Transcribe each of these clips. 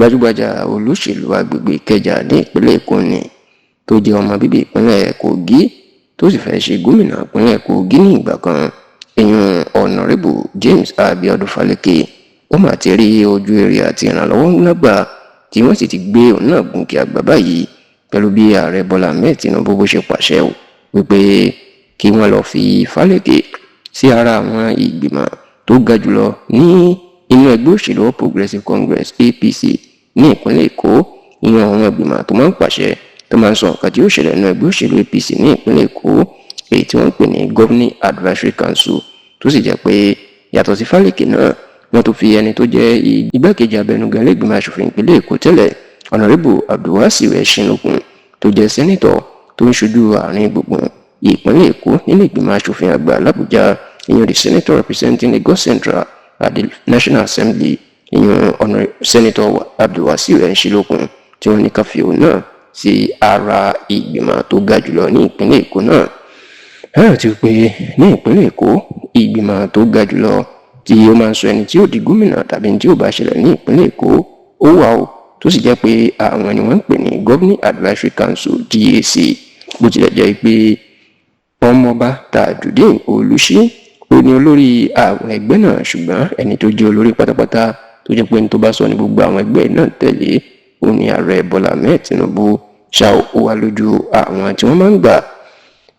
Gbajúgbajà olóṣèlú agbègbè Ìkẹjà ní ìpínlẹ̀ Èkó ni, tó jẹ́ ọmọ bíbí ìpínlẹ̀ Kogi, tó sì fẹ́ ṣe gómìnà ìpínlẹ̀ Kogi ní ìgbà kan, ìyún Ọ̀nàrẹ́bù James Abiodun Faleke, ó mà ti rí ojú èrè àti ìrànlọ́wọ́ ńlá gbà, tí wọ́n sì ti gbé òun náà gùnkè àgbà báyìí, pẹ̀lú bí Ààrẹ Bọ́lá Ahmed Tinubu bó ṣe pàṣẹ wípé kí wọ́n lọ́ọ́ fi Faleke sí ara àwọn ìgbìmọ̀ tó ga jùlọ ní inú ẹgbẹ́ òṣèlú All Progressives Congress, APC, ní ìpínlẹ̀ Èkó, ìyẹn àwọn ìgbìmọ̀ tó máa ń pàṣẹ, tó máa ń sọ nǹkan tí ó ṣẹlẹ̀ nínú ẹgbẹ́ òṣèlú APC ní ìpínlẹ̀ Èkó, èyí tí wọ́n ń pè ní Governing Advisory Council. Tó sì jẹ́ pé yàtọ̀ sí Faleke náà, wọ́n tó fi ẹni tó jẹ́ igbákejì abẹnugan ilé-ìgbìmọ̀ asòfin ìpínlẹ̀ Èkó tẹ́lẹ̀, Ọ̀nàrẹ́bù Abdulwasiu Ẹ̀ṣinlókun, tó jẹ́ sẹ́nitọ̀ tó ń ṣojú àárín gbùngbùn ìpínlẹ̀ Èkó nílé ìgbìmọ̀ asòfin àgbà làbújá, ìyẹn the senator representing Lagos Central at the National Assembly, ìyẹn ọ̀nà Senator Abdulwasiu Ẹ̀ṣinlókun, tí wọ́n ní ká fi òun náà sí ara ìgbìmọ̀ tó ga jùlọ ní ìpínlẹ̀ Èkó náà. Ẹ ti pé ní ìpínlẹ̀ Èkó, ìgbìmọ̀ tó ga jùlọ tí ó máa ń sọ ẹni tí ó di gómìnà tàbí tí ó bá ṣẹlẹ̀ ní ìpínlẹ̀ Èkó ó wà ó, tó sì jẹ́ pé àwọn ni wọ́n ń pè ní Governing Advisory Council, GAC. Bó tilẹ̀ jẹ́ pé Ọmọọba Tajudeen Olùṣí ó ní olórí àwọn ẹgbẹ́ náà, ṣùgbọ́n ẹni tó jẹ́ olórí pátápátá, tó jẹ́ pé ní tó bá sọ ní gbogbo àwọn ẹgbẹ́ náà tẹ̀lé, ó ní Ààrẹ Bọ́lá Ahmed Tinubu. Ṣá ó wà lójú àwọn tí wọ́n máa ń gbà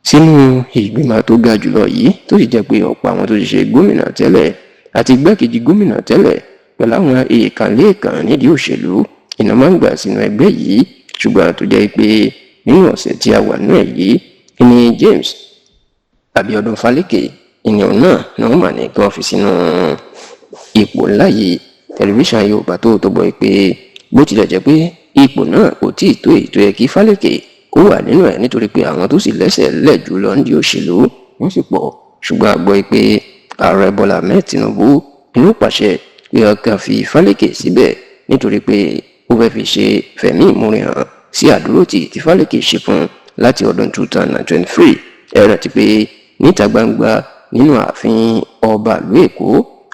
sínú ìgbìmọ̀ tó ga jùlọ yìí, tó sì jẹ́ pé ọ̀pọ̀ àwọn tó ti ṣe gómìnà tẹ́lẹ̀ àti igbákejì gómìnà tẹ́lẹ̀ pẹ̀lú àwọn èèkàn-léèkàn nídìí òṣèlú iná máa ń gbà sínú ẹgbẹ́ yìí. Ṣùgbọ́n tó jẹ́ pé nínú ọ̀sẹ̀ tí a wà nínú ẹ̀ yìí ní James Abiodun Faleke, ìyẹn náà ni wọ́n mà ní kí wọ́n fi sínú ipò ńlá yìí. Tẹlifíṣàn Yorùbá tó gbọ́ pé bó tilẹ̀ jẹ́ pé ipò náà kò tí ì tó èyí tó yẹ kí Faleke kó wà nínú ẹ̀, nítorí pé àwọn tó sì lẹ́sẹ̀ lẹ̀ jù lọ nídìí òṣèlú wọ́n sì pọ̀, ṣùgbọ́n a gbọ́ pé Ààrẹ Bọ́lá Ahmed Tinubu inú pàṣẹ pé ọkàn fi Faleke síbẹ̀, nítorí pé ó fẹ́ fi ṣe fẹ̀mí ìmoore hàn sí àdúrótì tí Faleke ṣe fún láti ọdún 2023. Ẹ rántí pé níta gbangba nínú ààfin ọba ìlú Èkó,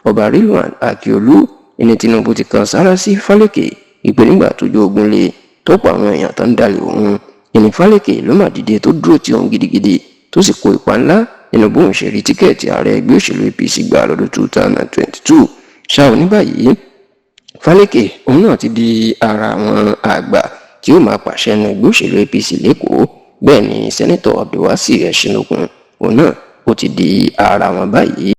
Ọba Rilwan Akiolu, ẹni Tinubu ti kan sára sí Faleke ìpè nígbà tójú ogun lé tó pa àwọn èèyàn tó ń dalẹ̀ òun, ìní Faleke ló mà dìde tó dúró ti òun gidigidi, tó sì kó ipa ńlá nínú bóun ṣe rí ticket ààrẹ ẹgbẹ́ òṣèlú APC gbà lọ́dún 2022. Ṣá ò ní báyìí, Faleke òun náà ti di ara àwọn àgbà tí ó máa pàṣẹ nínú ẹgbẹ́ òṣèlú APC lẹ́kọ̀ọ́. Bẹ́ẹ̀ ni Sẹ́nitọ̀ Abdulwasi Ẹ̀ṣinlókun, òun náà ó ti di ara wọn báyìí.